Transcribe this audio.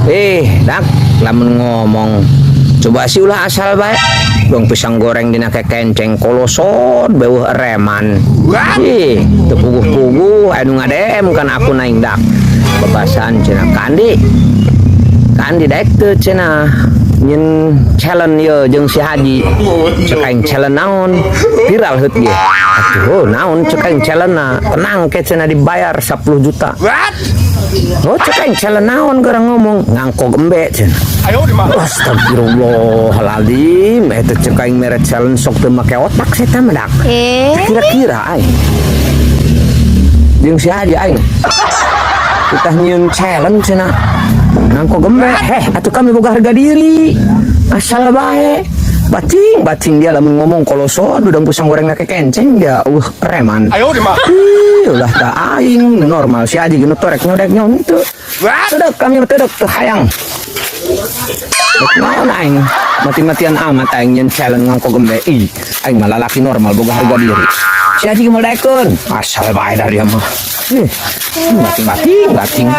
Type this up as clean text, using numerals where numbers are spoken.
Eh, dak, lamun ngomong coba sih ulah asal bae. Dong pisang goreng dina kekenceng kolosod beuh reman. Ih, teu puguh-puguh anu nga-DM kan aku naing dak. Bebasan cenah kandi. Kandi daek teu cenah nyin challenge ye jeung si Haji. Cek aing, "Challenge naon?" Viral heut ge. "Atuh naon?" cek aing, "Challenge na tenang ke cenah dibayar 10 juta." Oh, cek aing, "Challenge naon?" Gara ngomong ngangkog embe cenah. Astagfirullahaladzim, eta cek aing mere challenge sok teu make otak saya mah dak. Eh, Kira-kira aing jeung si Haji aing kita nyieun challenge cenah ngangkog embe. Heh, atuh kami boga harga diri, asal bae. Bacing bacing dia lamun ngomong kolosod udang pisang goreng kekenceng dia preman. Ih, ulah tak aing normal si Haji gini torek nyodek nyon teu. Teu kami mah teu teu hayang. Rek naon aing mati-matian amat aing nyen challenge ngangkog embe. Ih, aing mah lalaki normal boga harga diri. Si Haji moal daekeun. Asal bae dah dia mah. Ih, mati-mati bacing.